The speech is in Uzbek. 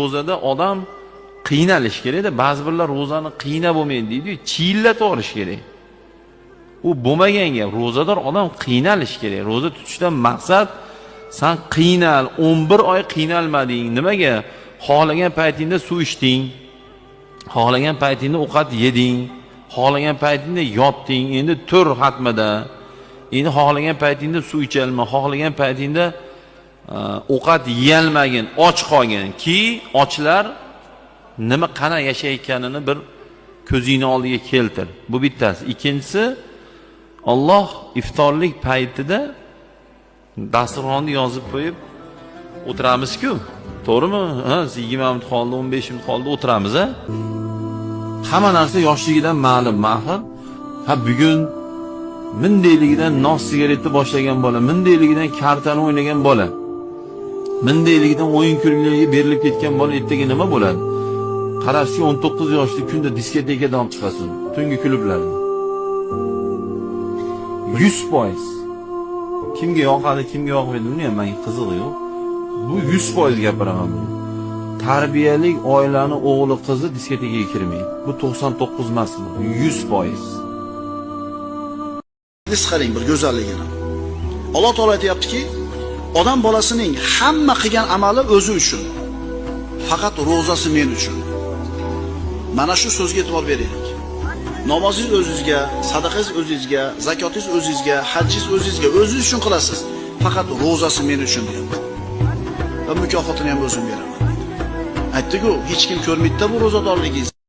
Ro'zada odam qiynalish kerakda. Ba'zi birlar ro'zani qiynab bo'lmaydi deydi-yu, chiyillatib yuborish kerak. U bo'lmagan gap. Ro'zador odam qiynalish kerak. Ro'za tutishdan maqsad san qiynal, 11 oy qiynalmading. Nimaga? Xohlagan paytingda suv ichding, xohlagan paytingda ovqat yeding, xohlagan paytingda yotding. Endi tur xatmada. Endi xohlagan paytingda suv ichalma, xohlagan paytingda ovqat yeyolmagin, och qolgin. Ki ochlar nima qana yashayotganini bir ko'zingni oldiga keltir. Bu bittasi. Ikkinchisi, Alloh iftorlik paytida dasturxonni yozib qo'yib o'tiramiz-ku. To'g'rimi? Ha, 20 minut qoldi, 15 minut qoldi, o'tiramiz, a? Hamma narsa yoshligidan ma'lum, axir. Ha, bugun mindayligidan nos sigaretni boshlagan bola, mindayligidan kartani o'ynagan bola, mindayligidan o'yin kulgilarga berilib ketgan bola ertaga nima bo'ladi? Qarashki, 19 yoshli kunda diskotekadan olib chiqasiz, tungi klublarda. 100%. Kimga yoqadi, kimga yoqmaydi, uni ham menga qizig'i yo'q. Bu 100% gapiraman buni. Tarbiyalik oilani o'g'li qizi diskotekaga kirmaydi. Bu 99 emas bu, 100%. Hadis qarang bir go'zalligini. Alloh taolo aytayaptiki, odam bolasining hamma qilgan amali o'zi uchun. Faqat ro'zasi men uchun. Mana shu so'zga e'tibor beraylik. Namozingiz o'zingizga, sadaqangiz o'zingizga, zakotingiz o'zingizga, hajingiz o'zingizga, o'zingiz uchun qilasiz. Faqat ro'zasi men uchun deyapti. Va mukofotini ham o'zim beraman deydi. Aytdi-ku, hech kim ko'rmaydi-da bu ro'zadorligingizni.